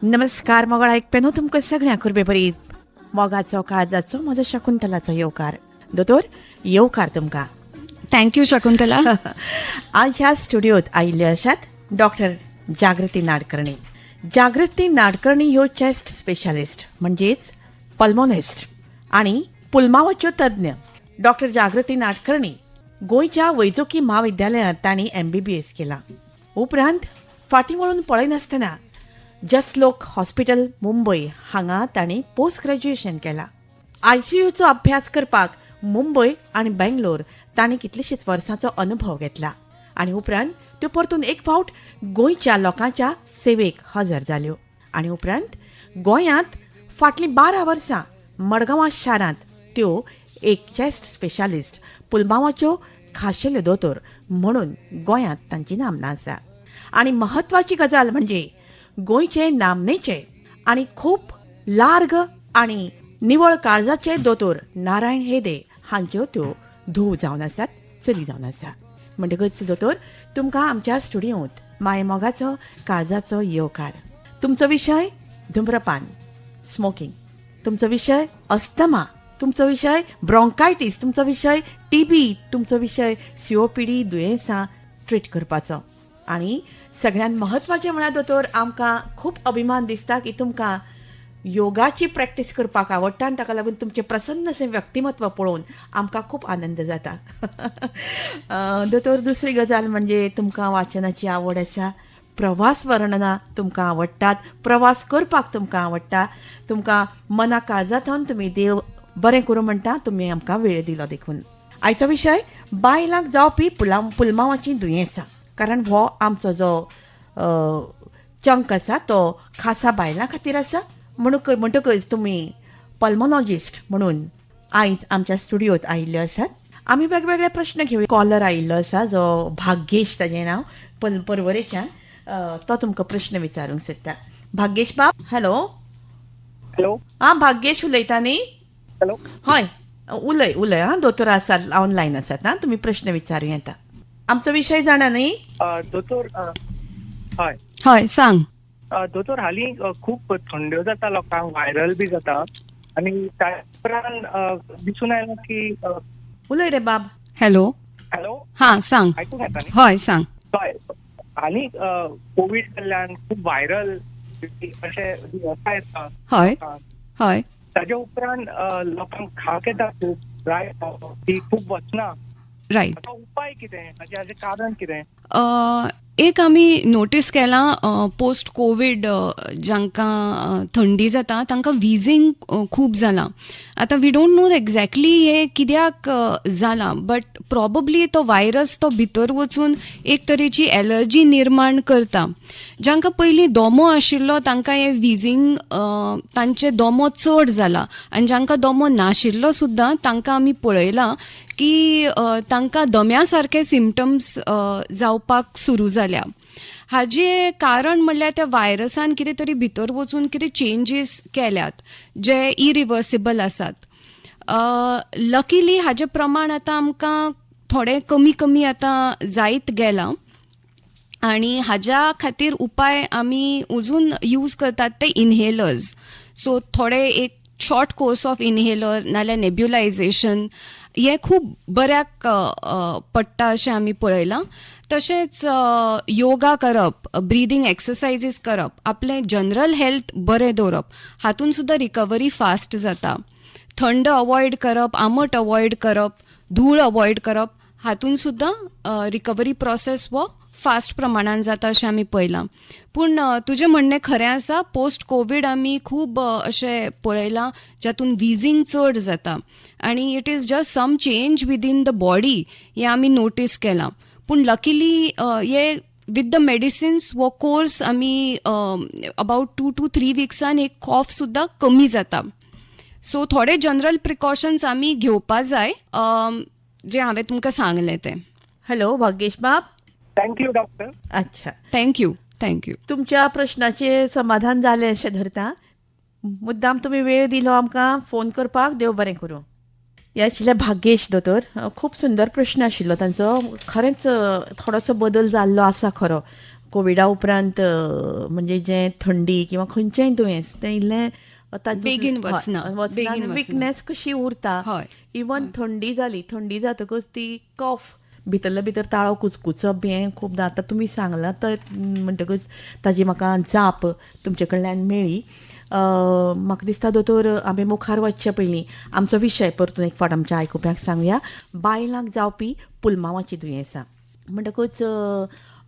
नमस्कार मोगाळ आयकप्यानो, तुमकां सगळ्यांक कुरबेभरीत मोगाचो, काळजाचो म्हजो शकुंतलाचो येवकार. दोतोर, येवकार तुमकां. Thank you Shakuntala. आज ह्या स्टुडियोत आयिल्ले आसात डॉक्टर जागृती नाडकर्णी. जागृती नाडकर्णी ह्यो चेस्ट स्पेशालिस्ट, म्हणजेच पल्मोनिस्ट आनी पुलमावाच्यो तज्ञ. डॉक्टर जागृती नाडकर्णी गोंयच्या वैजकी म्हाविद्यालयांत तांणी एमबीबीएस केलां. उपरांत फाटीं वळून पळयनासतना जसलोक हॉस्पिटल, मुंबय हांगा तांणी पोस्ट ग्रॅज्युएशन केलां. आयसीयूचो अभ्यास करपाक मुंबय आनी बेंगलोर तांणी कितलीशीच वर्सांचो अनुभव घेतला आनी उपरांत त्यो परतून एक फावट गोंयच्या लोकांच्या सेवेक हजर जाल्यो आनी उपरांत गोंयांत फाटलीं 12 वर्सां मडगांवां शारांत त्यो एक चेस्ट स्पेशालिस्ट, पुलमावाच्यो खाशेल्यो दोतोर म्हणून गोंयांत तांची नामना आसा. आनी म्हत्वाची गजाल म्हणजे गोंयचे नामनेचे आनी खूब लार्ग आनी निवळ काळजाचे दोतोर नारायण हेदे हांच्यो त्यो धूव जावन आसात, चली जावन आसा. म्हणटकच दोतोर, तुमकां आमच्या स्टुडियोंत मायमोगाचो, काळजाचो येवकार. तुमचो विशय धुम्रपान, स्मोकिंग, तुमचो विशय अस्थमा, तुमचो विशय ब्रोंकायटीस, तुमचो विशय टीबी, तुमचो विशय सीओपीडी दुयेंसां ट्रीट करपाचो. आनी सगळ्यांत म्हत्वाचें म्हळ्यार दोतोर, आमकां खूब अभिमान दिसता की तुमकां योगाची प्रॅक्टीस करपाक आवडटा आनी ताका लागून तुमचें प्रसन्न अशें व्यक्तिमत्व पळोवन आमकां खूब आनंद जाता. दोतोर, दुसरी गजाल म्हणजे तुमकां वाचनाची आवड आसा, प्रवास वर्णनां तुमकां आवडटात, प्रवास करपाक तुमकां आवडटा. तुमकां मना काळजांतून तुमी देव बरें करूं म्हणटा, तुमी आमकां वेळ दिलो देखून. आयचो विशय बायलांक जावपी पुलमावाचीं दुयेंसां, कारण हो आमचो जो चंक आसा तो खासा बायलां खातीर आसा. म्हणून म्हणटकच तुमी पल्मोनॉजिस्ट म्हणून आयज आमच्या स्टुडियोत आयिल्ले आसात. आमी वेगवेगळे प्रश्न घेवया. कॉलर आयिल्लो आसा जो भाग्येश ताजें नांव, पर्वरेच्यान, तो तुमकां प्रश्न विचारूंक सोदता. भाग्येश बाब, हॅलो. हॅलो. आं, भाग्येश उलयता न्ही? हॅलो. हय, उलय उलय. आं, दोतोर आसात, ऑनलायन आसात. आं, तुमी प्रश्न विचारूं येता. आमचो विशय जाणा न्ही? दोतोर, हय. हय, सांग. दोतोर, हालीं खूब थंड्यो जाता लोकांक, व्हायरल बी जाता आनी त्या उपरांत दिसून आयलां की उलय रे बाब. हॅलो. हॅलो. हां, सांग. आयकूंक येता न्ही? हय, सांग. हय, हालीं कोवीड जाल्ल्यान खूब व्हायरल अशे दुयेंसां येता. हय हय. ताच्या उपरांत लोकांक खाक येता खूब, ड्राय ती खूब वचना. हाका उपाय कितें? हाचें कारण कितें? एक आमी नोटीस केलां, पोस्ट कोवीड जांकां थंडी जाता तांकां विजींग खूब जालां. आतां we don't know exactly हें कित्याक जालां, बट प्रोबेबली तो वायरस तो भितर वचून एक तरेची एलर्जी निर्माण करता. जांकां पयलीं दोमो आशिल्लो तांकां हें विजींग, तांचे दोमो चड जाला आनी जांकां दोमो नाशिल्लो सुद्दां तांकां आमी पळयलां की तांकां दम्या सारके सिमटम्स जावपाक सुरू जाल्या. हाजें कारण म्हणल्यार त्या व्हायरसान कितें तरी भितर वचून कितें चेंजीस केल्यात जे इरिवर्सिबल आसात. लकीली हाजें प्रमाण आतां आमकां थोडें कमी कमी आतां जायत गेलां आनी हाज्या खातीर उपाय आमी अजून यूज करतात ते इनहेलर्स. सो थोडे एक शॉर्ट कोर्स ऑफ इनहेलर नाल्यार नेब्युलायझेशन हें खूब बऱ्याक पडटा अशें आमी पळयलां. तशेंच योगा करप, ब्रिदींग एक्सरसायजीस करप, आपलें जनरल हेल्थ बरें दवरप, हातून सुद्दां रिकवरी फास्ट जाता. थंड अवॉयड करप, आमट अवॉयड करप, धूळ अवॉयड करप, हातून सुद्दां रिकवरी प्रोसेस हो फास्ट प्रमाणान जाता अशें आमी पळयलां. पूण तुजें म्हणणें खरें आसा, पोस्ट कोवीड आमी खूब अशें पळयलां जातून विजींग चड जाता आनी it is just some change within the body हें आमी नोटीस केलां. पूण लकीली हे विथ the medicines हो कोर्स आमी अबाउट 2 टू 3 विक्सान एक कॉफ सुद्दां कमी जाता. सो थोडे जनरल प्रिकॉशन्स आमी घेवपा जाय, जे हांवें तुमकां सांगलें तें. हॅलो भाग्येश बाब. Thank you doctor. अच्छा. Thank you, thank you. तुमच्या प्रश्नाचें समाधान जालें अशें धरता. मुद्दाम तुमी वेळ दिलो आमकां फोन करपाक, देव बरें करूं. हे आशिल्ले भाग्येश दोतोर. खूब सुंदर प्रश्न आशिल्लो तांचो. खरेंच थोडोसो बदल जाल्लो आसा खरो. कोविडा उपरांत म्हणजे जें थंडी किंवा खंयचेंय दुयेंस तें इल्लें बेगीन वचना, वचना, बेगीन वचना. विकनेस कशी उरता. हय. इवन थंडी जाली, थंडी जातकच ती कफ भितरले भितर ताळो कुचकुचप बी हें खूबदां आतां तुमी सांगलां तर म्हणटकच ताजी म्हाका जाप तुमचे कडल्यान मेळ्ळी. म्हाका दिसता दोतोर, आमी मुखार वचचे पयलीं आमचो विशय परतून एक फावट आमच्या आयकुप्यांक सांगुया, बायलांक जावपी पुलमांवाचीं दुयेंसां. म्हणटकच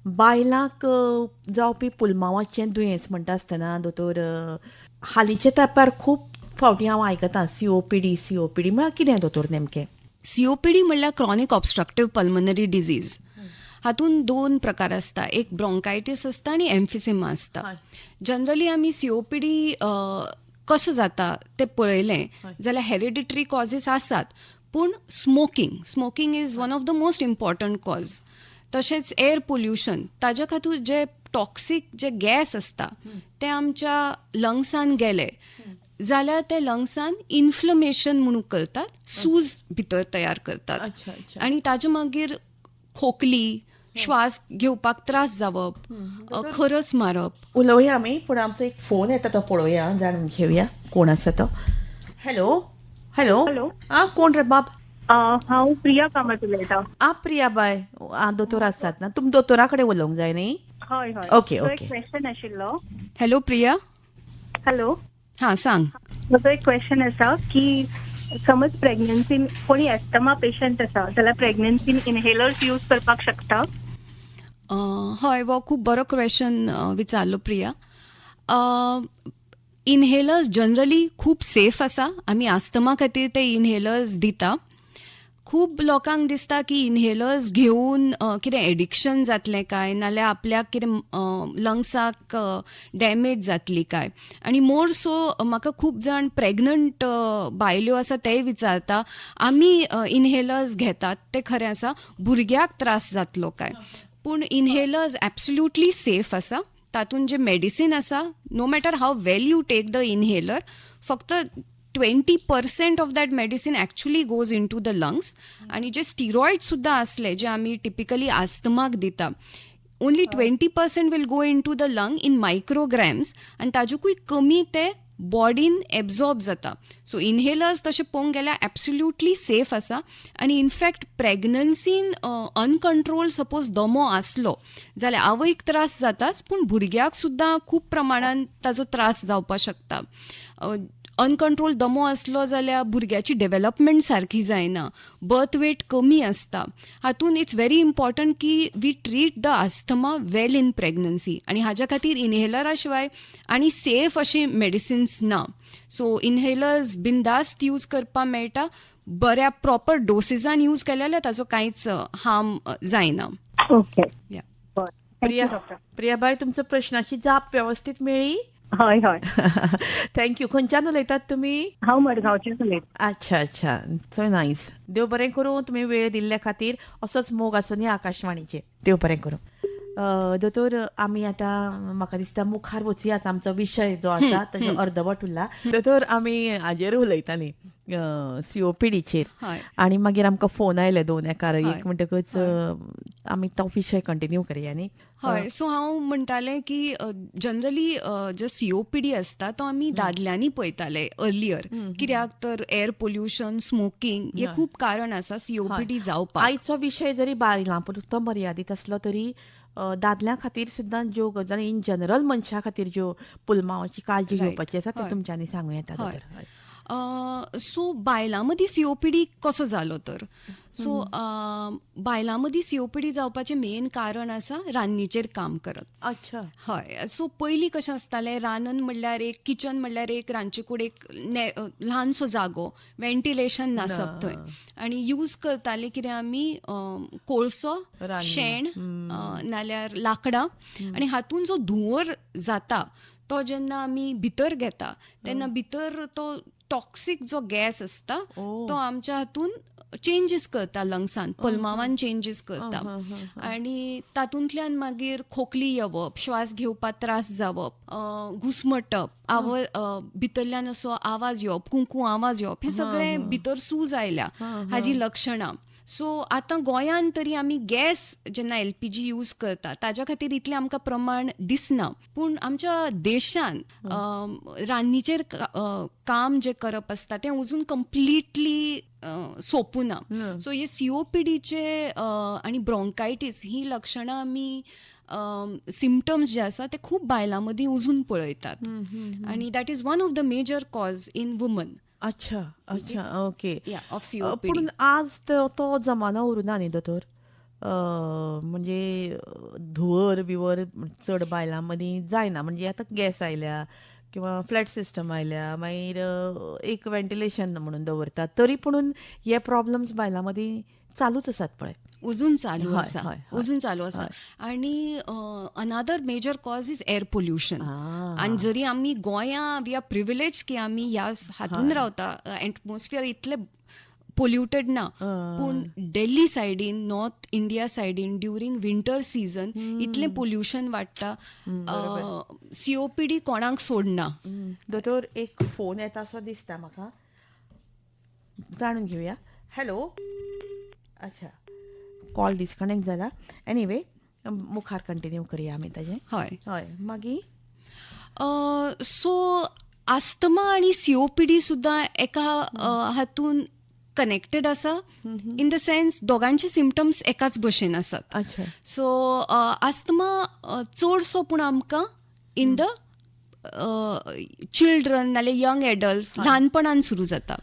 बायलांक जावपी पुलमांवाचें दुयेंस म्हणटा आसतना दोतोर, हालींच्या तेंपार खूब फावटी हांव आयकतां सीओपीडी. सीओपीडी म्हळ्यार कितें दोतोर नेमकें? सीओपीडी म्हणल्यार क्रॉनीक ऑबस्ट्रक्टीव पल्मनरी डिजीज. हातून दोन प्रकार आसता, एक ब्रोंकायटीस आसता आनी एम्फिसिमा आसता. जनरली आमी सीओपीडी कशें जाता तें पळयलें जाल्यार हेरिडिटरी कॉजीस आसात, पूण smoking is one of the most important cause. तशेंच एअर पोल्युशन, ताज्या खातीर जे टॉक्सीक जे गॅस आसता ते आमच्या लंग्सान गेले जाल्यार ते लंग्सान इन्फ्लमेशन म्हणून करतात, सूज भितर तयार करतात अच्छा अच्छा आनी ताजे मागीर खोकली, श्वास घेवपाक त्रास जावप, खरस मारप. उलोवया आमी, पूण आमचो एक फोन येता तो पळोवया, जाणून घेवया कोण आसा तो. Hello, hello. हॅलो. आं, कोण रे बाब? हांव प्रिया कामत उलयतां. आं प्रिया बाय, आं दोतोर आसात ना? तुमी दोतोरा कडेन उलोवंक जाय न्ही? हय हय. ओके, म्हजो ओके. एक क्वेश्चन आशिल्लो. हॅलो प्रिया. हॅलो. हां सांग. म्हजो एक क्वेश्चन आसा की समज प्रेग्नन्सीन कोणी एस्थमा पेशंट आसा जाल्यार प्रेग्नन्सीन इनहेलर्स यूज करपाक शकता? हय, हो खूब बरो क्वेश्चन विचारलो प्रिया. इनहेलर्स जनरली खूब सेफ आसा. आमी आस्थमा खातीर ते इनहेलर्स दिता. खूब लोकांक दिसता की इनहेलर्स घेवन कितें एडिक्शन जातलें काय, नाल्यार आपल्याक कितें लंग्साक डॅमेज जातली काय. आनी मोर सो म्हाका खूब जाण प्रेग्नंट बायल्यो आसा तेय विचारता, आमी इनहेलर्स घेतात ते खरें आसा, भुरग्याक त्रास जातलो काय. पूण इनहेलर्स एब्सोल्युटली सेफ आसा. तातूंत जें मेडिसीन आसा, no matter how well you take the inhaler, फक्त 20% of that medicine actually goes into the lungs. आनी जे स्टिरॉयड सुद्दां आसले जे आमी टिपिकली आस्थमाक दिता, only 20% will go into the lung in micrograms आनी ताज्याकूय कमी ते बॉडीन एब्झॉर्ब जाता. सो इनहेलर्स तशें पळोवंक गेल्यार एब्सोल्युटली सेफ आसा. आनी इनफॅक्ट प्रेग्नन्सीन अनकंट्रोल सपोज दमो आसलो जाल्यार आवयक त्रास जाताच, पूण भुरग्याक सुद्दां खूब प्रमाणान ताजो त्रास जावपाक शकता. अनकंट्रोल दमो आसलो जाल्यार भुरग्याची डेव्हलपमेंट सारकी जायना, बर्थ वेट कमी आसता. हातून it's very important की we treat the asthma well in pregnancy आनी हाज्या खातीर इनहेलरा शिवाय आनी सेफ अशी मेडिसिन्स ना. सो इनहेलर्स बिंदास्त यूज करपाक मेळटा, बऱ्या प्रॉपर डोसेसान यूज केले जाल्यार ताजो कांयच हार्म जायना. ओके. या. बरें. Priya, thank you doctor. प्रियाबाय, तुमच्या प्रश्नाची जाप व्यवस्थीत मेळ्ळी? हय हय. Thank you. खंयच्यान उलयतात तुमी? हांव मडगांवच्यान उलयतां. अच्छा अच्छा, सो नायस. देव बरें करूं, तुमी वेळ दिल्ले खातीर. असोच मोग आसूं आकाशवाणीचेर. देव बरें करूं. दोतोर, आमी आतां म्हाका दिसता मुखार वचुयात. आमचो विशय जो आसा ताजो अर्दवट उरला. दोतोर, आमी हाजेर उलयतालीं, सीओपीडीचेर, आनी मागीर आमकां फोन आयले दोन एकार एक, म्हणटकच आमी तो विशय कंटिन्यू करया न्ही? हय. सो हांव म्हणटालें की जनरली जे सीओपीडी आसता तो आमी दादल्यांनी पळयताले अर्लियर, कित्याक तर एअर पोल्युशन, स्मोकिंग हे खूब कारण आसा सीओपीडी जावपाक. आयचो विशय जरी बायलां पुरतो मर्यादीत आसलो तरी दादल्यां खातीर सुद्दां ज्यो गजाली, इन जनरल मनशां खातीर ज्यो पुलमांवाची काळजी घेवपाची आसा ते तुमच्यांनी सांगूं येता दोतोर. सो बायलां मदीं सीओपीडी कसो जालो तर? सो बायलां मदीं सीओपीडी जावपाचें मेन कारण आसा रान्नीचेर काम करप. हय. सो पयलीं कशें आसतालें, रानन म्हणल्यार एक किचन म्हणल्यार एक रांदचे कुडीक ल्हानसो जागो, वेंटिलेशन नासप थंय, आनी यूज करताले कितें आमी, कोळसो, शेण नाल्यार लांकडां, आनी हातूंत जो धुंवर जाता तो जेन्ना आमी भितर घेता तेन्ना भितर तो टॉक्सीक जो गॅस आसता तो आमच्या हातून चेंजीस करता, लंग्सान, पल्मावान चेंजीस करता आनी तातूंतल्यान मागीर खोकली येवप, श्वास घेवपाक त्रास जावप, घुसमटप, भितरल्यान असो आवाज येवप, कुंकू आवाज येवप, हे सगळें भितर सूज आयल्या हाजी लक्षणां. सो आतां गोंयान तरी आमी गॅस जेन्ना एलपीजी यूज करता ताज्या खातीर इतलें आमकां प्रमाण दिसना, पूण आमच्या देशान रान्नीचेर काम जें करप आसता तें अजून कंप्लिटली सोंपूना. सो हे सीओपीडीचे आनी ब्रोंकायटीस ही लक्षणां आमी सिमटम्स जे आसा ते खूब बायलां मदीं अजून पळयतात आनी that is one of the major cause in woman. अच्छा अच्छा okay. Yeah, of COPD. पूण आज तो जमानो उरुना न्ही दोतोर, म्हणजे धुंवर बिवर चड बायलां मदीं जायना, म्हणजे आतां गॅस आयल्या किंवा फ्लॅट सिस्टम आयल्या, मागीर एक वेंटिलेशन म्हणून दवरतात, तरी पुणून हे प्रॉब्लम्स बायलां मदीं चालूच आसात पळय. अजून चालू आसा, हय, हय. अजून चालू आसा. आनी another major cause is air pollution. आनी जरी आमी गोंया we are privilege की आमी ह्या हातून रावता, एटमॉस्फियर इतलें पोल्युटेड ना, पूण दिल्ली सायडीन, नॉर्थ इंडिया सायडीन ड्युरींग विंटर सीजन इतलें पोल्युशन वाडटा, सीओपीडी कोणाक सोडना. दोतोर, एक फोन येता असो दिसता म्हाका, जाणून घेवया. हॅलो. अच्छा, कॉल डिस्कनेक्ट जाला. एनिवे, मुखार कंटिन्यू करूया आमी ताजें. हय. हय, मागीर सो आस्थमा आनी सीओपीडी सुद्दां एका हातून कनेक्टेड आसा, इन the sense दोगांचे सिमटम्स एकाच भशेन आसात. सो आस्थमा चडसो पूण आमकां इन the children नाल्यार यंग एडल्ट्स ल्हानपणान सुरू जाता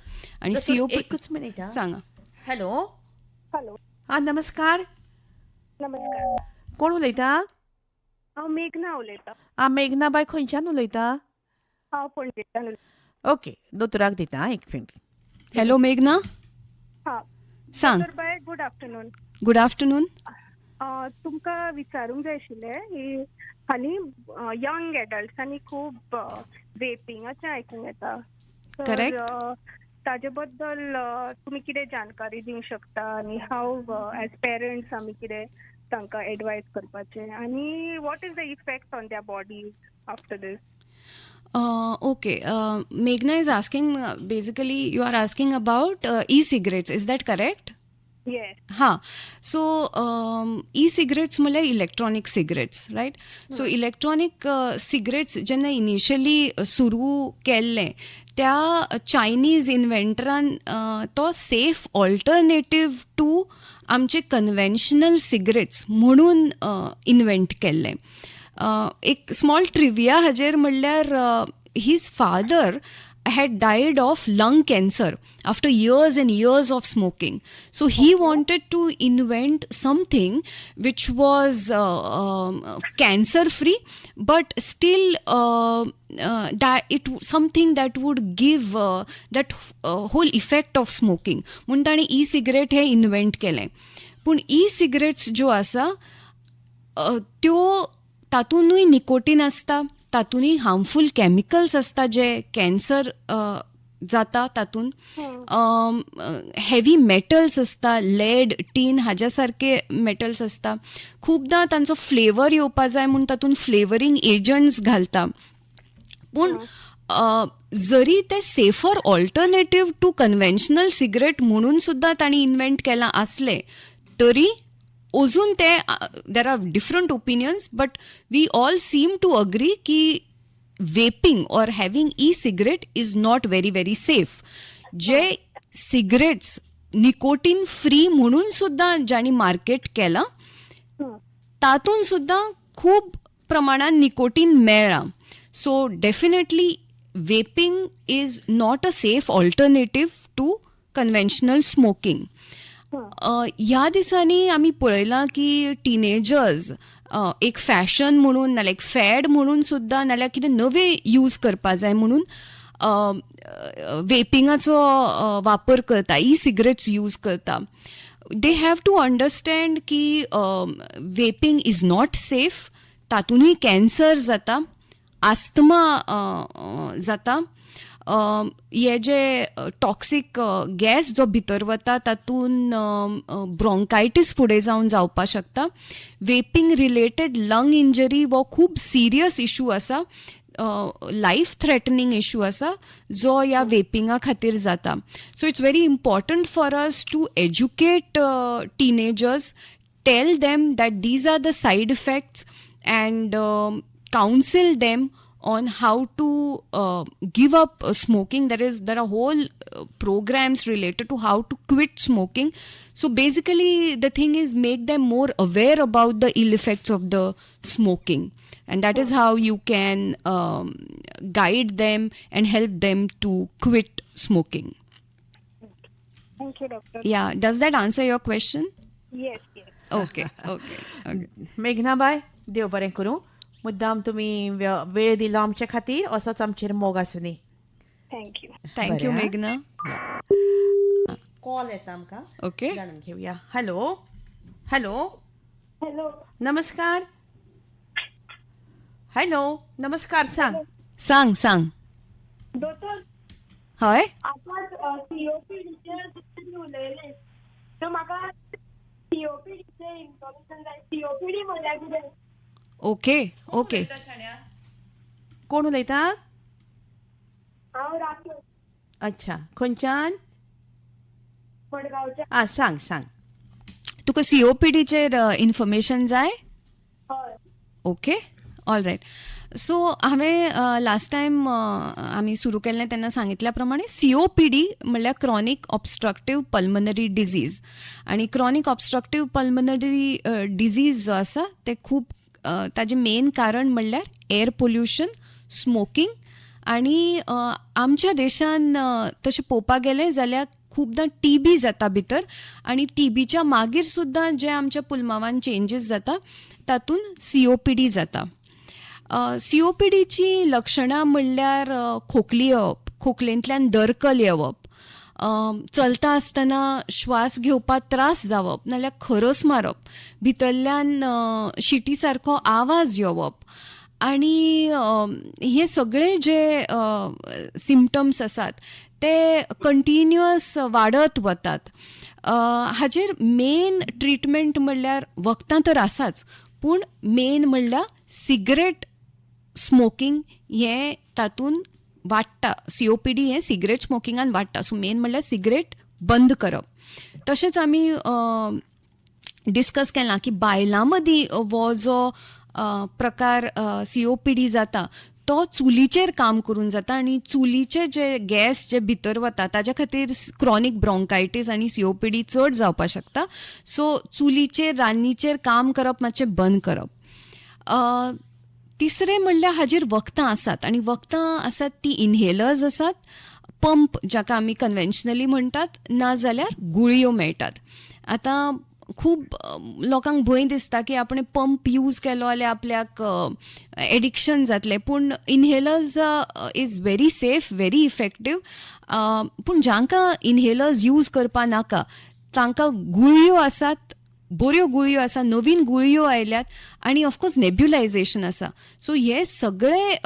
आनी दोतोर, सीओपी एकूच मिनीट हा. सांगा. हॅलो. हॅलो. हा, नमस्कार. नमस्कार. कोण उलयता? हांव मेघना उलयतां. आ, मेघना बाय, खंयच्यान उलयता? हांव पणजेच्यान उलयतां. ओके, दोतोराक दिता हा, एक मिनट. हॅलो मेघना. हां. सांग. दोतोर बाय, good afternoon. Good afternoon. तुमकां विचारूंक जाय आशिल्लें ही हालीं यंग एडल्ट्सांनी खूब वेपिंगाचें आयकूंक येता तर, Correct. ताजे बद्दल तुमी कितें जानकारी दिवंक शकता आनी हाव एज पेरंट्स आमी कितें तांकां एडवायज करपाचें आनी what is the effect on their bodies after this? Okay. Meghna is asking, basically, you are asking about e-cigarettes. Is that correct? Yes. हां, सो ई सिगरेट्स म्हणल्यार electronic cigarettes, right? So electronic cigarettes जेन्ना initially सुरू केल्लें, त्या Chinese इन्व्हेंटरान तो safe alternative two आमचे conventional cigarettes म्हणून invent केल्लें. एक स्मॉल ट्रिविया हाजेर म्हणल्यार his father had died of lung cancer after years and years of smoking. So he wanted to invent something which was cancer free, but still that it something that would give that whole effect of smoking. म्हूण ताणें e cigarette हें invent केलें. पूण E cigarettes ज्यो आसा त्यो तातूंतूय nicotine आसता, तातूंतय harmful chemicals आसता जे कॅन्सर जाता, तातूंत हेवी मेटल्स आसता, लेड, टीन हाज्या सारके मेटल्स आसता. खुबदां तांचो फ्लेवर येवपा जाय म्हूण तातूंत फ्लेवरींग एजंट्स घालता. पूण जरी ते safer alternative to conventional cigarette म्हणून सुद्दां तांणी इन्व्हेंट केलां आसलें तरी अजून ते there are different opinions, but we all seem to agree की vaping or having e cigarette is not very very safe. J cigarettes nicotine free म्हणून सुद्दां ज्यांनी मार्केट केलां तातूंत सुद्दां खूब प्रमाणान निकोटीन मेळ्ळां. So definitely vaping is not a safe alternative to conventional smoking. ह्या दिसांनी आमी पळयलां की टिनेजर्स एक फॅशन म्हणून नाल्यार एक फॅड म्हणून सुद्दां नाल्यार कितें नवें यूज करपा जाय म्हणून वेपिंगाचो वापर करता, ई सिगरेट्स यूज करता. They have to understand की वेपिंग is not safe. तातूंतय कॅन्सर जाता, आस्थमा जाता. हे जे टॉक्सीक गॅस जो भितर वता तातूंत ब्रोंकायटीस फुडें जावन जावपा शकता. वेपिंग रिलेटेड लंग इंजरी हो खूब सिरियस इशू आसा. लायफ थ्रेटनींग इशू आसा जो ह्या वेपिंगा खातीर जाता. So it's very important for us to educate teenagers, tell them that these are the side effects and counsel them on how to give up smoking. There are whole programs related to how to quit smoking. So basically the thing is, make them more aware about the ill effects of the smoking, and that is how you can guide them and help them to quit smoking. Thank you, doctor. Yeah, does that answer your question? Yes. Okay. मेघनाबाय, देव बरें करूं. मुद्दाम तुमी वेळ दिलो आमचे खातीर. असोच आमचेर मोग आसुनी. Thank you. Thank you. बरें, हा. मेघना. कॉल येता आमकां. ओके. जाणून घेवया. Hello, hello. Hello. नमस्कार. हॅलो, नमस्कार, सांग. सांग, सांग. दोतोर. हय. आतांच सीओपीडीचेर तुमी उलयले, सो म्हाका सीओपीडीचें इन्फॉर्मेशन जाय. सीओपीडी म्हणल्यार कितें? ओके. कोण उलयता? हांव राकेश. अच्छा, खंयच्यान? मडगांवच्या. आ, सांग, सांग. तुका सीओपीडीचेर इन्फॉर्मेशन जाय? हय. Okay, all right. सो हांवें लास्ट टायम आमी सुरू केल्लें तेन्ना सांगितल्या प्रमाणे, सीओपीडी म्हणल्यार क्रॉनीक ऑबस्ट्रक्टीव पल्मनरी डिजीज. आनी क्रॉनीक ऑबस्ट्रक्टीव पल्मनरी डिजीज जो आसा ते खूब ताजें मेन कारण म्हणल्यार एअर पोल्युशन, स्मोकींग. आनी आमच्या देशान तशें पळोवपाक गेलें जाल्यार खुबदां टीबी जाता भितर, आनी टीबीच्या मागीर सुद्दां जे आमच्या पुलमांवान चेंजीस जाता तातूंत सीओपीडी जाता. सीओपीडीची लक्षणां म्हणल्यार खोकली येवप, खोकलेंतल्यान दरकल येवप, चलता आसतना श्वास घेवपाक त्रास जावप नाल्यार खरस मारप, भितरल्यान शिटी सारको आवाज येवप. आनी हे सगळे जे सिमटम्स आसात ते कंटिन्युअस वाडत वतात. हाजेर मेन ट्रिटमेंट म्हणल्यार वखदां तर आसाच, पूण मेन म्हणल्यार सिगरेट स्मोकींग हें तातूंत वाडटा. सीओपीडी हें सिगरेट स्मोकिंगान वाडटा. सो मेन म्हणल्यार सिगरेट बंद करप. तशेंच आमी डिस्कस केलां की बायलां मदीं हो जो प्रकार सीओपीडी जाता तो चुलीचेर काम करून जाता, आनी चुलीचे जे गॅस जे भितर वता ताज्या खातीर क्रॉनीक ब्रोंकायटीस आनी सीओपीडी चड जावपाक शकता. सो चुलीचेर, रान्नीचेर काम करप मातशें बंद करप. तिसरें म्हणल्यार हाजेर वखदां आसात, आनी वखदां आसात ती इनहेलर्स आसात, पंप जाका आमी कन्वेन्शनली म्हणटात, नाजाल्यार गुळयो मेळटात. आतां खूब लोकांक भंय दिसता की आपणें पंप यूज केलो जाल्यार आपल्याक एडिक्शन जातलें, पूण inhalers is very safe, very effective. पूण जांकां इनहेलर्स यूज करपा नाका तांकां गुळयो आसात, बऱ्यो गुळयो आसा, नवीन गुळयो आयल्यात, आनी ऑफकोर्स नेब्युलायझेशन आसा. सो हे सगळे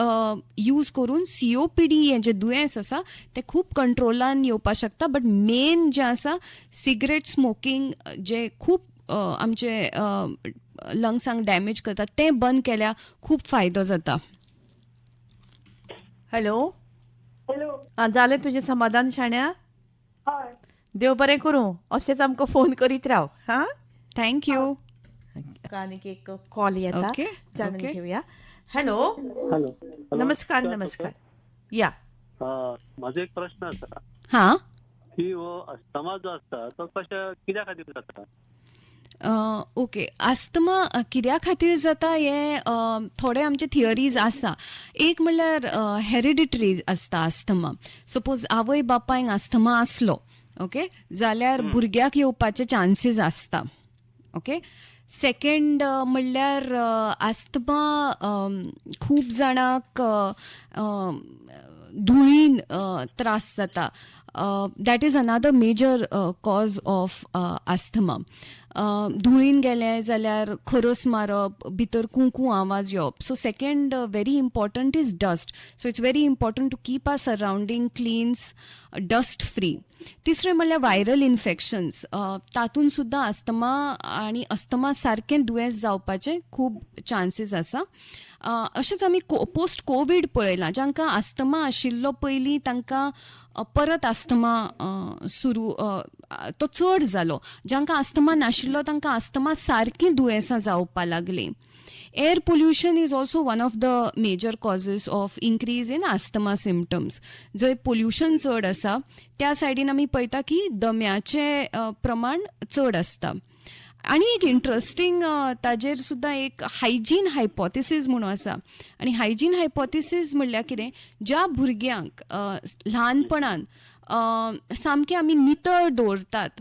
यूज करून सीओपीडी हें जें दुयेंस आसा तें खूब कंट्रोलान येवपाक शकता. बट मेन जें आसा, सिगरेट स्मोकींग जे खूब आमचे लंग्सांक डॅमेज करता तें बंद केल्यार खूब फायदो जाता. हॅलो. हॅलो. आं, जालें तुजें समाधान शाण्या? हय. देव बरें करूं. अशेंच आमकां फोन करीत राव हां. Thank you. आनीक एक कॉल येता. जाणून घेऊया. हॅलो. हॅलो. नमस्कार, नमस्कार, या. म्हाजो एक प्रश्न आसा की हो अस्थमा जो आसता तो कशा कित्या खातीर जाता? ओके, आस्थमा कित्या खातीर जाता हें थोडे आमचे थियरीज आसा. एक म्हणल्यार हेरिडिटरी आसता आस्थमा. सपोज आवय बापायक आस्थमा आसलो, ओके, जाल्यार भुरग्याक येवपाचे चान्सीस आसता. ओके, सेकंड म्हणल्यार आस्थमा खूब जाणांक धुळीन त्रास जाता. That is another major cause of asthma. धुळीन गेले जाल्यार खरस मारप, भितर कुंकू आवाज येवप. So second very important is dust. So it's very important to keep our surrounding cleans, dust free. तिसरें म्हणल्यार व्हायरल इन्फेक्शन्स, तातूंत सुद्दां अस्थमा आनी अस्थमा सारकें दुयेंस जावपाचे खूब चान्सीस आसा. अशेंच आमी पोस्ट कोवीड पळयलां, जांकां आस्थमा आशिल्लो पयलीं तांकां परत आस्थमा सुरू तो चड जालो, जांकां आस्थमा नाशिल्लो तांकां आस्थमा सारकीं दुयेंसां जावपा लागलीं. Air pollution is also one of the major causes of increase in asthma symptoms. जंय पोल्युशन चड आसा त्या सायडीन आमी पळयता की दम्याचें प्रमाण चड आसता. आनी एक इंट्रस्टींग ताजेर सुद्दां एक हायजीन हायपोथिसीस म्हणून आसा. आनी हायजीन हायपोथिसीस म्हणल्यार कितें, ज्या भुरग्यांक ल्हानपणान सामकें आमी नितळ दवरतात,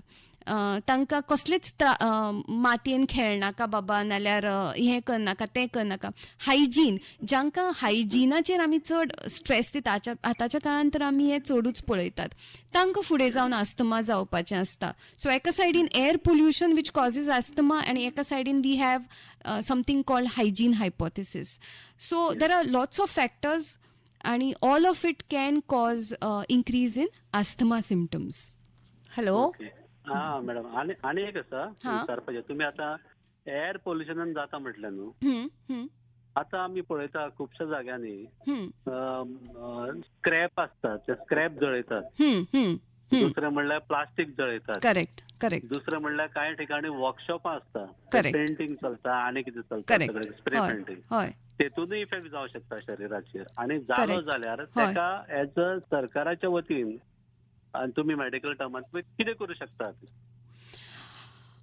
तांकां कसलेच मातयेन खेळनाका बाबा, नाल्यार हें करनाका तें करनाका, हायजीन, जांकां हायजिनाचेर आमी चड स्ट्रेस दिता, आतांच्या काळान तर आमी हें चडूच पळयतात, तांकां फुडें जावन आस्थमा जावपाचें आसता. सो एका सायडीन air pollution which causes asthma आनी एका सायडीन we have something called hygiene hypothesis. So there are lots of factors आनी all of it can cause increase in asthma symptoms. Hello. हा मॅडम, आनी आनी एक आसा विचारपाचें. तुमी आतां एअर पोल्युशनान जाता म्हटलें न्हू, आतां आमी पळयता खुबश्या जाग्यांनी स्क्रॅप आसता, ते स्क्रॅप जळयतात, दुसरें म्हणल्यार प्लास्टीक जळयतात, करेक्ट करेक्ट, दुसरें म्हणल्यार कांय ठिकाणी वर्कशॉपां आसता, पेंटींग चलता आनी कितें चलता, सगळें स्प्रे पेंटींग, तेतूनय इफेक्ट जावं शकता शरिराचेर. आनी जालो जाल्यार ताका एज अ सरकाराच्या वतीन आनी तुमी मेडिकल टर्मान कितें करूं शकतात?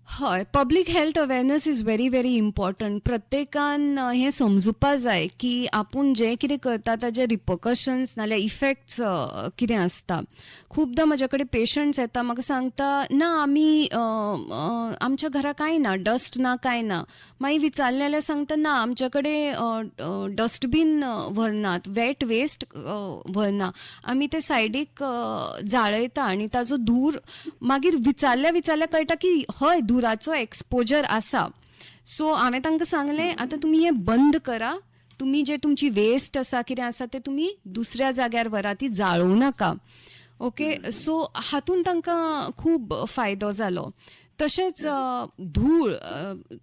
हय, public health awareness is very very important. प्रत्येकान हें समजुपा जाय की आपूण जें कितें करता ताजे रिपकशन्स नाल्यार इफेक्ट्स कितें आसता. खुबदां म्हज्या कडेन पेशंट्स येता, म्हाका सांगता ना आमी आमच्या घरा कांय ना, डस्ट ना, कांय ना. मागीर विचारलें जाल्यार सांगता ना आमच्या कडेन डस्टबीन व्हरनात, वेट वेस्ट व्हरना, आमी ते सायडीक जाळयता आनी ताजो धूर मागीर विचारल्या विचारल्या कळटा की हय धुराचो एक्सपोजर आसा. सो हांवें तांकां सांगलें आतां तुमी हें बंद करा, तुमी जे तुमची वेस्ट आसा कितें आसा तें तुमी दुसऱ्या जाग्यार व्हरा, ती जाळोवं नाका. ओके, सो हातून तांकां खूब फायदो जालो. तशेंच धूळ,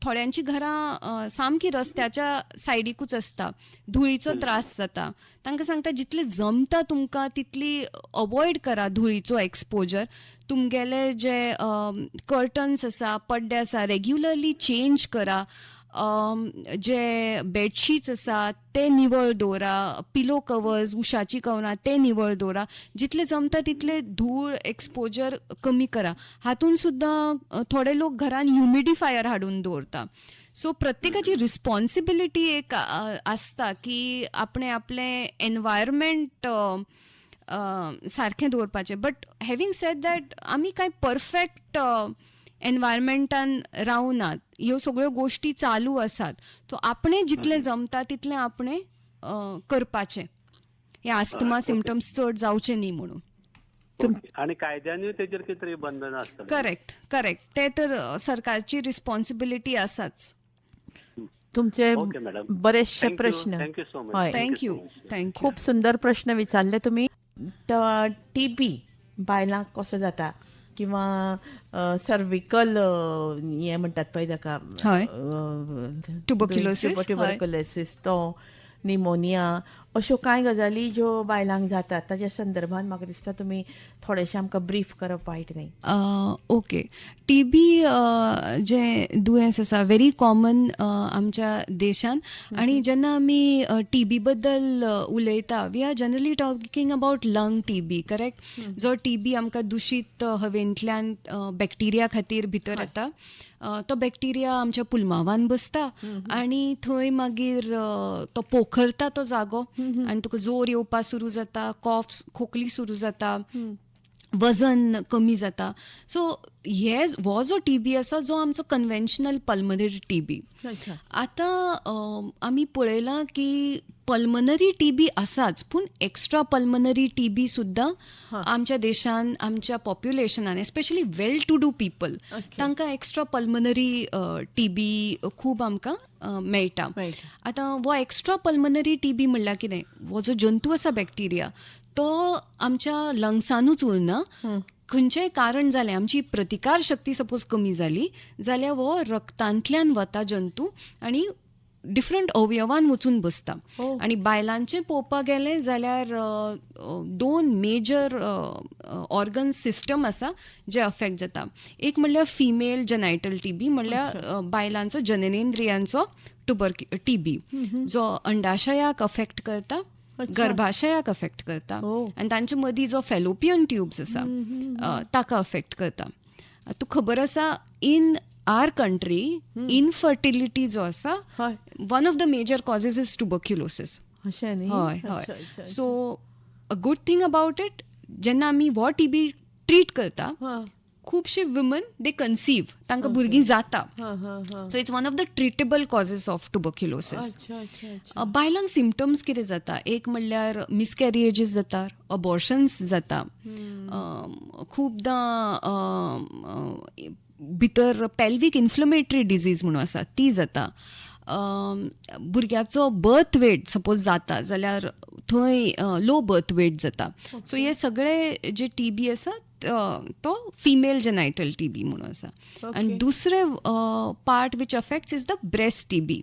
थोड्यांची घरां सामकी रस्त्याच्या सायडीकूच आसता, धुळीचो त्रास जाता, तांकां सांगता जितले जमता तुमकां तितली अवॉयड करा धुळीचो एक्सपोजर. तुमगेले जे कर्टन्स आसा, पड्डे आसा, रेग्युलरली चेंज करा, जे बेडशीट्स आसा ते निवळ दवरा, पिलो कवर्स, उशाची कवरां ते निवळ दवरा, जितले जमता तितले धूळ एक्सपोजर कमी करा. हातून सुद्दां थोडे लोक घरान ह्युमिडिफायर हाडून दवरता. सो प्रत्येकाची रिस्पॉन्सिबिलिटी एक आसता की आपणें आपलें एनवायरमेंट सारकें दवरपाचें. बट हॅवींग सेड that आमी कांय परफेक्ट एनवायरमेंटान रावनात, ह्यो सगळ्यो गोश्टी चालू आसात, सो आपणें जितलें जमता तितलें आपणें करपाचें, हे आस्थमा सिमटम्स चड जावचे न्ही म्हणून. आनी कायद्यानूय तेजेर कितें तरी बंधन आसतलें. करेक्ट करेक्ट, ते तर सरकारची रिस्पॉन्सिबिलिटी आसाच. तुमचे बरेचशे प्रश्न, thank you so much, thank you, thank you, खूप सुंदर प्रश्न विचारले तुमी. टीबी बायलांक कसो जाता किंवा सर्विकल हें म्हणटात पळय ताका, ट्युबरक्युलोसीस, ट्युबरक्युलोसीस, तो निमोनिया, अश्यो कांय गजाली ज्यो बायलांक जातात ताच्या संदर्भात म्हाका दिसता तुमी थोडेशें आमकां ब्रीफ करप वायट न्ही. ओके, टीबी जें दुयेंस आसा व्हेरी कॉमन आमच्या देशान, आनी जेन्ना आमी टीबी बद्दल उलयता we are generally talking about lung TB, correct? जो टीबी आमकां दुशीत हवेंतल्यान बॅक्टिरिया खातीर भितर येता, तो बॅक्टिरिया आमच्या पुलमावान बसता आनी थंय मागीर तो पोखरता तो जागो आनी तुका जोर येवपा सुरू जाता, कॉफ, खोकली सुरू जाता, वजन कमी जाता. सो हे हो जो टीबी आसा जो आमचो कन्वेन्शनल पल्मनरी टीबी. आतां आमी पळयलां की पल्मनरी टीबी आसाच, पूण एक्स्ट्रा पल्मनरी टीबी सुद्दां आमच्या देशान, आमच्या पॉप्युलेशनान, especially well to do people, तांकां एक्स्ट्रा पल्मनरी टीबी खूब आमकां मेळटा. आतां हो एक्स्ट्रा पल्मनरी टीबी म्हणल्यार कितें, हो जो जंतू आसा बॅक्टिरिया तो आमच्या लंग्सानूच उरना, खंयचेंय कारण जालें, आमची प्रतिकार शक्ती सपोज कमी जाली जाल्यार हो रक्तांतल्यान वता जंतू आनी डिफरंट अवयवान वचून बसता. Oh. आनी बायलांचें पळोवपाक गेलें जाल्यार दोन मेजर ऑर्गन सिस्टम आसा जे अफेक्ट जाता. एक म्हणल्यार फिमेल जेनायटल टीबी, म्हणल्यार बायलांचो जननेंद्रियांचो टीबी जो अंडाशयाक अफेक्ट करता, गर्भाशयाक अफेक्ट करता आनी तांचे मदीं जो फेलोपियन ट्यूब्स आसा ताका अफेक्ट करता. तूं खबर आसा, इन are country infertility जो आसा, one of the major causes is tuberculosis. अशें न्ही? हय हय. So a good thing about it, जेन्ना आमी हो टीबी ट्रीट करता, खुबशे वुमन दे कन्सीव, तांकां भुरगीं जाता. So it's one of the treatable causes of tuberculosis. बायलांक सिमटम्स कितें जाता, एक म्हणल्यार मिसकॅरिएजीस जाता, अबॉर्शन्स जाता, खुबदां भितर पेल्वीक इन्फ्लमेटरी डिजीज म्हणून आसा ती जाता. भुरग्याचो बर्थ वेट सपोज जाता जाल्यार थंय लो बर्थ वेट जाता. सो हे सगळे जे टीबी आसा तो फिमेल जेनायटल टीबी म्हणून आसा. आनी दुसरें part which affects is the breast TB.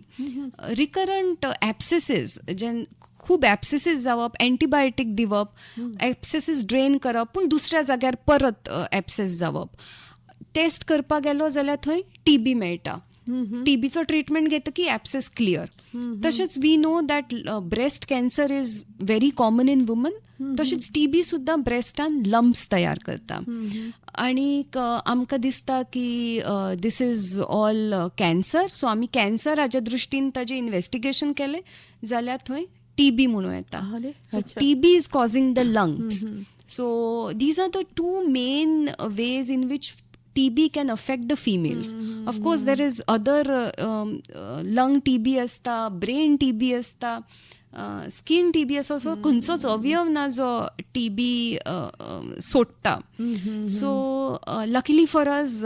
Recurrent abscesses, जे खूब एप्सिसीस जावप, एंटीबायोटीक दिवप, एप्सिसीस ड्रेन करप, पूण दुसऱ्या जाग्यार परत एप्सिस जावप. टेस्ट करपाक गेलो जाल्यार थंय टीबी मेळटा. टीबीचो ट्रिटमेंट घेतकीर एप्सिस क्लियर. तशेंच we know that breast cancer is very common in woman. तशेंच टीबी सुद्दां ब्रेस्टान लम्प्स तयार करता. आनीक आमकां दिसता की this is all cancer, so आमी कॅन्सर हाज्या दृश्टीन ताजें इन्वेस्टिगेशन केलें जाल्यार थंय टीबी म्हणूं येता. So TB is causing the lungs. So these are the two main ways in which TB can affect the females. Of course, there is other lung TB असता, brain TB असता, skin TB आसा. असो खंयचोच अवयव ना जो TB सोडटा. So luckily for us,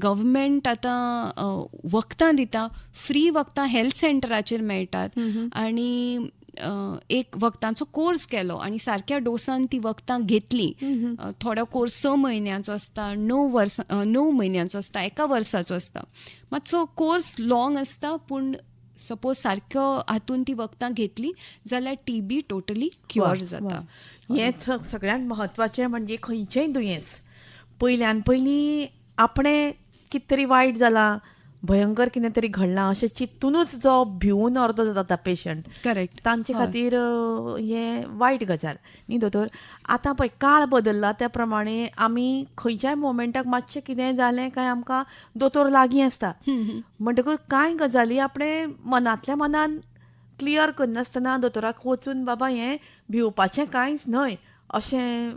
government आतां वखदां दिता, फ्री वखदां हेल्थ सेंटराचेर मेळटात. आनी एक वखदांचो कोर्स केलो आनी सारक्या डोसान ती वखदां घेतली, थोडो कोर्स 6 म्हयन्यांचो आसता, 9 वर्सां, 9 म्हयन्यांचो आसता, एका वर्साचो आसता, मातसो कोर्स लॉंग आसता, पूण सपोज सारको हातून ती वखदां घेतली जाल्यार टीबी टोटली क्युअर जाता. हेंच सगळ्यांत म्हत्वाचें, म्हणजे खंयचेंय दुयेंस पयल्यान पयलीं आपणें कितें तरी वायट जालां, भयंकर कितें तरी घडलां अशें चिंतुनूच जो भिवून अर्दो जाता पेशंट, तांचे खातीर हें वायट गजाल न्ही दोतोर? आतां पळय, काळ बदल्ला त्या प्रमाणे आमी खंयच्याय मोमेंटाक मातशें कितेंय जालें काय आमकां दोतोर लागीं आसता. म्हणटकूच कांय गजाली आपणें मनांतल्या मनान क्लियर करनासतना दोतोराक वचून, बाबा हें भिवपाचें कांयच न्हय अशें.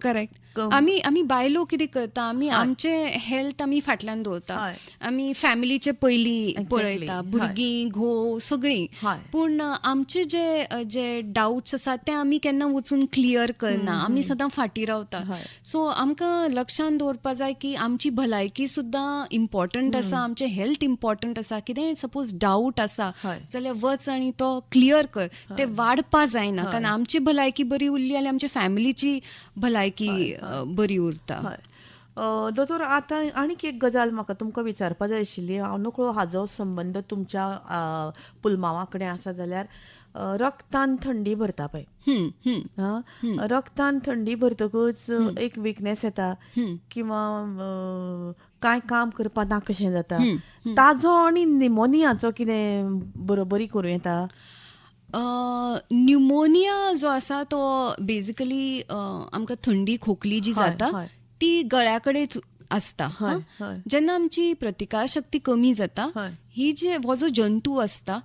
करेक्ट. आमी आमी बायलो कितें करता, आमी आमचे हेल्थ आमी फाटल्यान दवरता. आमी फॅमिलीचे पयलीं पळयता, भुरगीं, घोव, सगळीं. पूण आमचे जे जे डावट्स आसा ते आमी केन्ना वचून क्लियर करना, आमी सदां फाटीं रावता. सो आमकां लक्षान दवरपा जाय की आमची भलायकी सुद्दां इम्पॉर्टंट आसा, आमचें हेल्थ इम्पॉर्टंट आसा. कितेंय सपोज डावट आसा जाल्यार वच आनी तो क्लियर कर, ते वाडपा जायना, कारण आमची भलायकी बरी उरली जाल्यार आमच्या फॅमिलीची भलायकी बरी उरता. हय दोतोर, आतां आनीक एक गजाल म्हाका तुमकां विचारपा जाय आशिल्ली. हांव नकळो हाजो संबंद तुमच्या पुलमांवा कडेन आसा जाल्यार, रक्तान थंडी भरता पळय, हा, रक्तान थंडी भरतकूच एक विकनेस येता किंवा कांय काम करपा ना कशें जाता, ताजो आनी निमोनियाचो कितें बरोबरी करूं येता? न्युमोनिया जो आसा तो बेजिकली आमकां थंडी खोकली जी जाता ती गळ्या कडेन आसता. जेन्ना आमची प्रतिकार शक्ती कमी जाता, ही जे हो जो जंतू आसता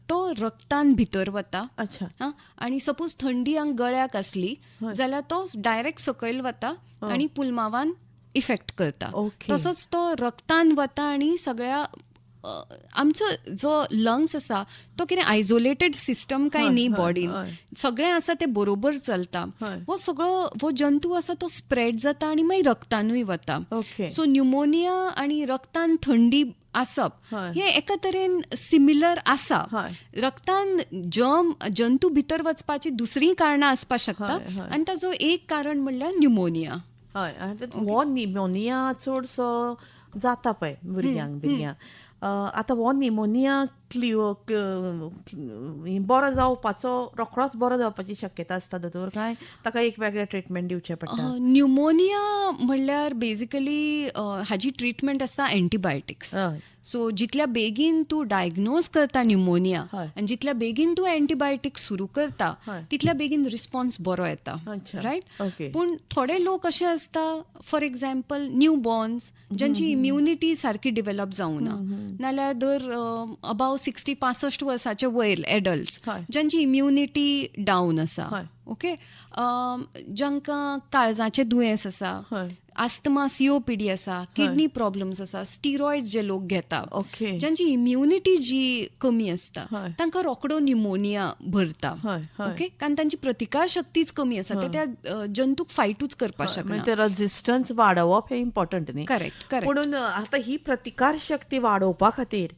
तो रक्तान भितर वता. आनी सपोज थंडी हांगा गळ्याक आसली जाल्यार तो डायरेक्ट सकयल वता आनी पुलमावान इफेक्ट करता. तसोच तो रक्तान वता आनी सगळ्या आमचो जो लंग्स आसा तो कितें आयसोलेटेड सिस्टम काय न्ही, बॉडीन सगळें आसा तें बरोबर चलता. हो सगळो हो जंतू आसा तो स्प्रेड जाता आनी मागीर रक्तानूय वता. सो न्युमोनिया आनी रक्तान थंडी आसप हे एका तरेन सिमिलर आसा. रक्तान जर्म जंतू भितर वचपाची दुसरीय कारणां आसपाक शकता आनी ताजो एक कारण म्हणल्यार न्युमोनिया. हय, आनी हो निमोनिया चडसो जाता पळय भुरग्यांक बिरग्यांक, आतां हो निमोनिया क्लियो बरो जावपाचो, रोखडोच बरो जावपाची शक्यता आसता दोतोर, काय ताका एक वेगळें ट्रिटमेंट दिवचें पडटा? न्युमोनिया म्हणल्यार बेजिकली हाजी ट्रिटमेंट आसता एंटीबायोटिक्स. सो जितल्या बेगीन तूं डायग्नोज करता न्युमोनिया आनी जितल्या बेगीन तूं एंटीबायोटीक सुरू करता तितल्या बेगीन रिस्पॉन्स बरो येता, रायट? पूण थोडे लोक अशे आसता, फॉर एग्जाम्पल न्यू बॉर्न्स, ज्यांची इम्युनिटी सारकी डिवेलप जावना, नाल्यार दर अबाव 60 65 वर्साचे वयर एडल्ट्स ज्यांची इम्युनिटी डावन आसा, ओके, जांकां काळजाचें दुयेंस आसा, आस्थमा COPD आसा, किडनी प्रॉब्लम्स आसा, स्टिरॉयड जे लोक घेता, ज्यांची इम्युनिटी जी कमी आसता तांकां रोखडो न्युमोनिया भरता, ओके, कारण तांची प्रतिकार शक्तीच कमी आसा, ते त्या जंतूक फायटूच करपाक शकना. ते रेजिस्टन्स वाडोवप हें इम्पॉर्टंट न्ही? Correct correct. म्हणून आतां ही प्रतिकार शक्ती वाडोवपा खातीर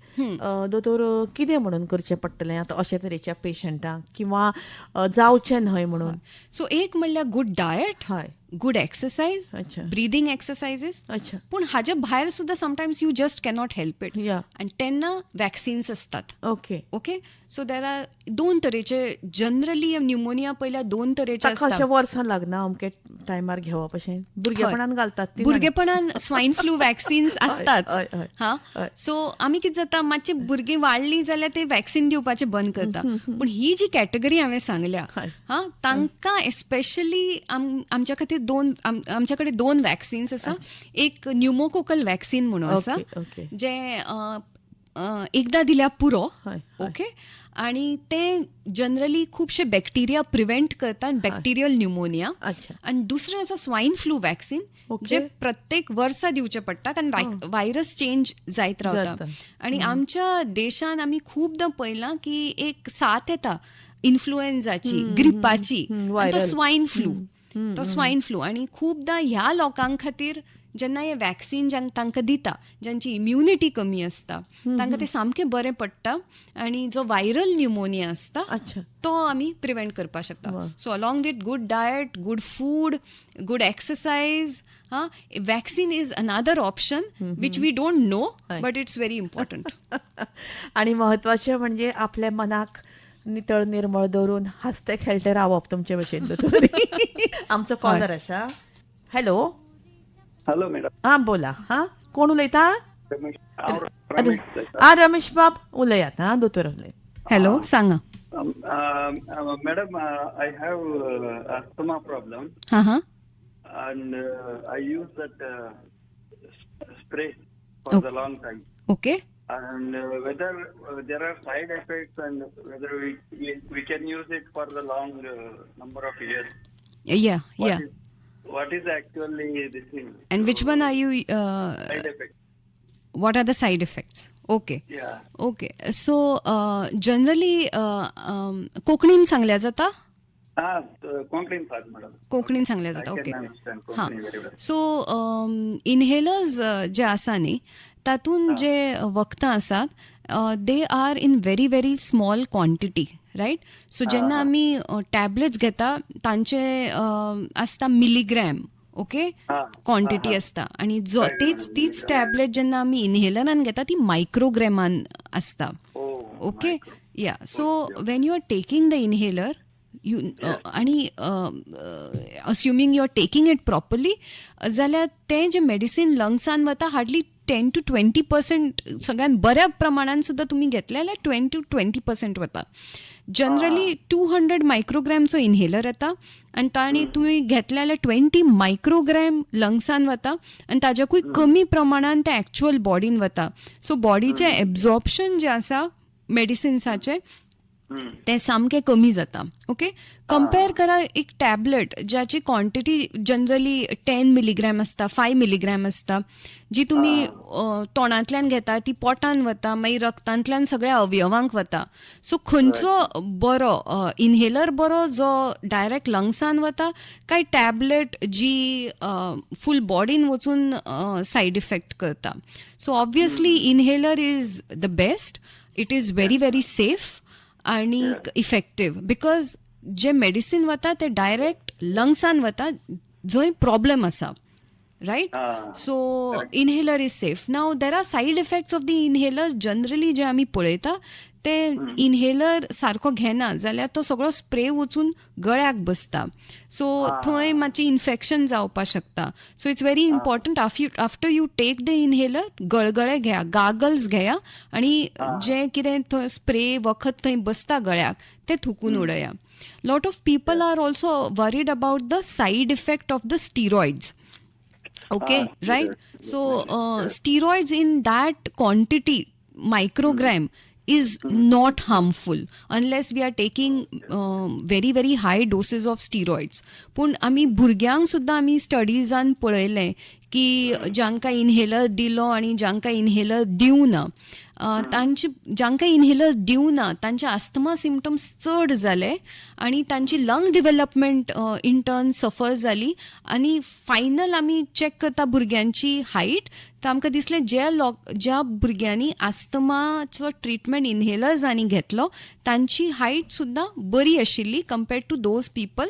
दोतोर कितें म्हणून करचें पडटलें आतां अशे तरेच्या पेशंटांक, किंवा जावचें न्हय म्हणून? सो एक म्हणल्यार good diet, good exercise, breathing exercises. पूण हाज्या भायर सुद्दां sometimes you just cannot help it, आनी तेन्ना वॅक्सिन्स आसतात. Okay okay, so there are दोन तरेचे, जनरली न्युमोनिया पयल्या दोन तरेचे आसता. अशें वर्सां लागना अमके टायमार घेवप, अशें भुरगेपणान घालतात? भुरगेपणान स्वायन फ्लू वॅक्सिन्स आसतात. हा, सो आमी कितें जाता, मातशी भुरगीं वाडलीं जाल्यार ते वॅक्सिन दिवपाचें बंद करता. पूण ही जी कॅटेगरी हांवें सांगल्या, हा, तांकां एस्पेशली आमच्या खातीर दोन, आमच्या कडेन दोन वॅक्सिन्स आसा. एक न्युमोकोकल वॅक्सिन म्हणून आसा, जें एकदां दिल्यार पुरो, ओके, आणि ते जनरली खुबशे बॅक्टेरिया प्रिव्हेंट करता, बॅक्टेरियल न्युमोनिया. आणि दुसरें आसा स्वायन फ्लू वॅक्सिन, जे प्रत्येक वर्सा दिवचें पडटा, कारण व्हायरस चेंज जायत रावता. आणि आमच्या देशान आमी खुबदां पळयलां की एक साथ येता इन्फ्लुएन्झाची, ग्रिपाची, तो स्वायन फ्लू, तो स्वायन फ्लू. आणि खुबदां ह्या लोकां खातीर जेन्ना हे वॅक्सिन तांकां दिता, ज्यांची इम्युनिटी कमी आसता, तांकां ते सामकें बरें पडटा आनी जो व्हायरल न्युमोनिया आसता तो आमी प्रिवेंट करपाक शकता. So along with good diet, good food, good exercise, हा, vaccine is another option which we don't know, but it's very important. आणि म्हत्वाचें म्हणजे आपल्या मनाक नितळ निर्मळ दवरून हांसते खेळटे रावप तुमचे भशेन. आमचो कॉलर आसा. Hello hello madam. हा बोला. हा, कोण उलयता? हा, रमेश बाब उलयात. हा, दोतोर उलय. हॅलो, सांगा. Madam, I have asthma problem. हा हा. And I use that spray for the long time. Okay. And whether there are side effects and whether we can use it for the long number of years. Yeah, yeah. What is actually this thing? And which one are you? Side effects. What are the side effects? Okay. Yeah. Okay. So generally कोंकणीन सांगल्या जाता? कोंकणीन सांग madam. कोंकणीन सांगल्या जाता. Okay. हां, so inhalers जे आसा न्ही, तातूंत जे वखदां आसात they are in very very small quantity, right? So जेन्ना आमी टॅबलेट्स घेता तांचे आसता मिलीग्रॅम, ओके, क्वॉन्टिटी आसता, आनी जो तीच टॅबलेट जेन्ना आमी इनहेलरान घेता ती मायक्रोग्रॅमान आसता. Okay, yeah. So when you are taking the inhaler, you आनी assuming you are taking it properly जाल्यार तें जें मेडिसीन लंग्सान वता हार्डली 10 to 20%, सगळ्यात बऱ्या प्रमाणान सुद्दां तुमी घेतलें जाल्यार 10 to 20% वता. जनरली 200 मायक्रोग्रॅमचो इनहेलर येता आनी ताणी तुमी घेतलें जाल्यार 20 मायक्रोग्रॅम लंग्सान वता आनी ताज्याकूय कमी प्रमाणान तें एक्चुअल बॉडीन वता. सो बॉडीचें एब्जॉर्प्शन जें आसा मेडिसिन्साचें तें सामकें कमी जाता. ओके, कंपेर करा एक टॅबलेट ज्याची क्वॉन्टिटी जनरली 10 मिलीग्रॅम आसता, 5 मिलीग्रॅम आसता, जी तुमी तोंडांतल्यान घेता, ती पोटान वता, मागीर रक्तांतल्यान सगळ्या अवयवांक वता. सो खंयचो बरो इनहेलर बरो, जो डायरेक्ट लंग्सान वता, काय टॅबलेट जी फूल बॉडीन वचून सायड इफेक्ट करता? So obviously inhaler is the best. It is very very safe आणि इफेक्टीव, because J medicine वता ते डायरेक्ट लंग्सान वता जंय प्रॉब्लेम आसा. right? So inhaler is safe. Now there are side effects of the inhaler. Generally जे आमी पळयता ते inhaler सारको घेना जाल्यार तो सगळो स्प्रे वचून गळ्याक बसता, सो थंय मातशें इन्फेक्शन जावपाक शकता. So it's very important, after you take the inhaler गळगळे घेया, गागल्स घेया आनी जें कितें थंय स्प्रे वखद थंय बसता गळ्याक तें थुकून उडया. Lot of people are also worried about the side effect of the steroids. Okay, right? So steroids in that quantity, microgram, is not harmful unless we are taking very very high doses of steroids. पूण आमी भुरग्यांक सुद्दां आमी स्टडीजान पळयलें की जांकां inhaler दिलो आनी जांकां इनहेलर दिवना, तांचे, जांकां इनहेलर दिवना तांचे आस्थमा सिमटम्स चड जाले आनी तांची लंग डिवेलपमेंट इन टर्न सफर जाली. आनी फायनल आमी चॅक करता भुरग्यांची हायट, तर आमकां दिसलें जे लोक, ज्या भुरग्यांनी आस्थमाचो ट्रिटमेंट इनहेलर्सांनी घेतलो तांची हायट सुद्दां बरी आशिल्ली कम्पेर्ड टू those people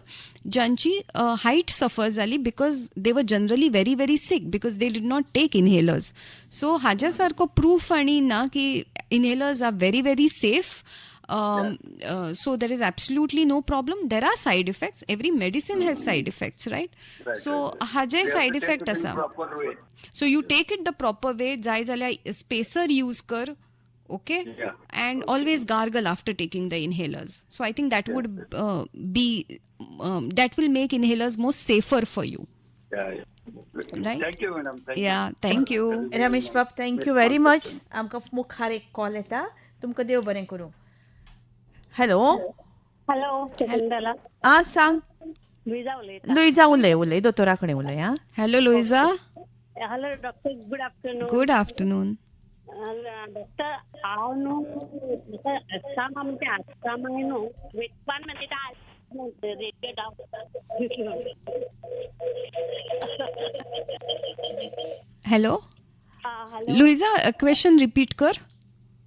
ज्यांची हायट सफर जाली because they were generally very very sick because they did not take inhalers. So हाज्या सारको प्रूफ आनी ना की inhalers are very very safe. So there is absolutely no problem. There are side effects. Every medicine has side effects, right? Right, so right. हाजे We have side to take effect it in आसा. Proper way. So you take it the proper way. जाय जाल्यार spacer use कर, okay? Yeah. And always gargle after taking the inhalers. So I think that would be that will make inhalers more safer for you. Yeah. Right? Thank you, madam. Thank Yeah, you. Thank you. Ramesh बाब, thank you very much. आमकां मुखार एक call येता. तुमकां देव बरें करूं. Hello. Hello, Shakuntala. आ, सांग. लुईजा उलयता. लुईजा, उलय उलय, दोतोरा कडेन उलय आं. Hello, Louisa. Hello doctor, good afternoon. Good afternoon. Doctor, हांव न्हू म्हाका आस्तामा म्हणजे आस्तामा न्हू one minute, radio down. Hello. Hello. Louisa, question repeat कर.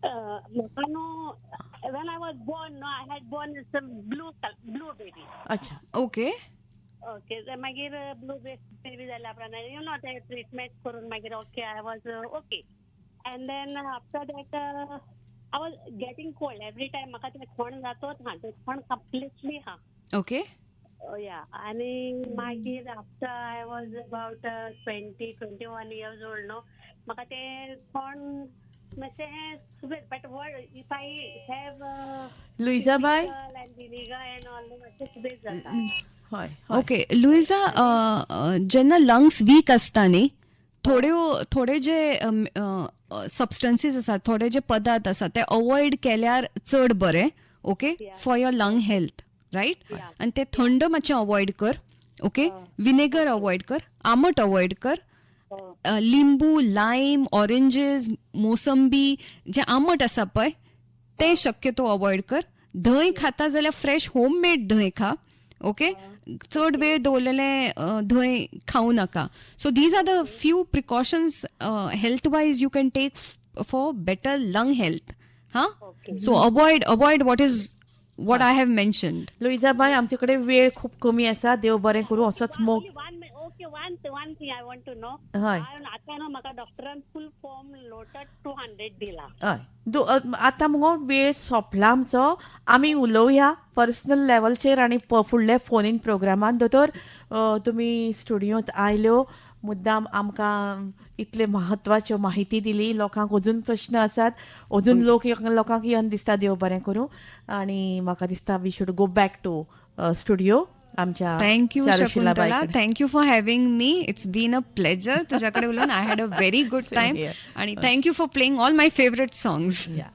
म्हाका न्हू when I was born, no, I had born blue baby. अच्छा. ओके. ओके, ते मागीर ब्लू बेबी जाल्या उपरांत you know ते ट्रिटमेंट करून मागीर okay, I was okay, and then after that I was getting cold every time. म्हाका तें खोण जातोच हा, तें खोण कंप्लिटली हा. ओके. या, आनी मागीर after I was about 20, 21 years old न्हू, म्हाका तें खोण मातशें सुबेज, but what if I have लुईजाबाय. And vinegar and all, मातशें सुबेज जाता. हय हय. ओके लुईजा, जेन्ना लंग्स वीक आसता न्ही, थोड्यो थोडे जे सबस्टन्सीस आसात, थोडे जे पदार्थ आसात ते अवॉयड केल्यार चड बरें, okay, for your lung health, right? आनी ते थंड मातशें अवॉयड कर, ओके? विनेगर अवॉयड कर, आमट अवॉयड कर, लिंबू, लायम, ऑरेंजीस, मोसंबी जे आमट आसा पळय ते शक्यतो अवॉयड कर. धंय खाता जाल्यार फ्रेश होम मेड धंय खा, ओके? चड वेळ दवरलेलें धंय खावं नाका. So these are the few precautions health wise you can take for better lung health. हां, so avoid what I have mentioned. लुईजाबाय, आमचे कडेन वेळ खूब कमी आसा. देव बरें करूं, असोच मोग. Okay, one thing I want to know. हय. आतां न्हू म्हाका डॉक्टरान फूल फॉर्म लोटट 200 दिला. हय, आतां मुगो वेळ सोंपला आमचो. आमी उलोवया पर्सनल लेवलचेर आनी फुडल्या फोन इन प्रोग्रामान. दोतोर, तुमी स्टुडियोंत आयल्यो, मुद्दाम आमकां इतले म्हत्वाच्यो माहिती दिली. लोकांक अजून प्रश्न आसात, अजून लोक लोकांक येवन दिसता. देव बरें करूं आनी म्हाका दिसता we should go back to studio आमच्या thank you Charushila Shakuntala. बायकडे. Thank you for having me. It's been a pleasure तुझ्याकडे उलोवन. I had a very good Same time. Here. आणि thank you for playing all my favourite songs. Yeah.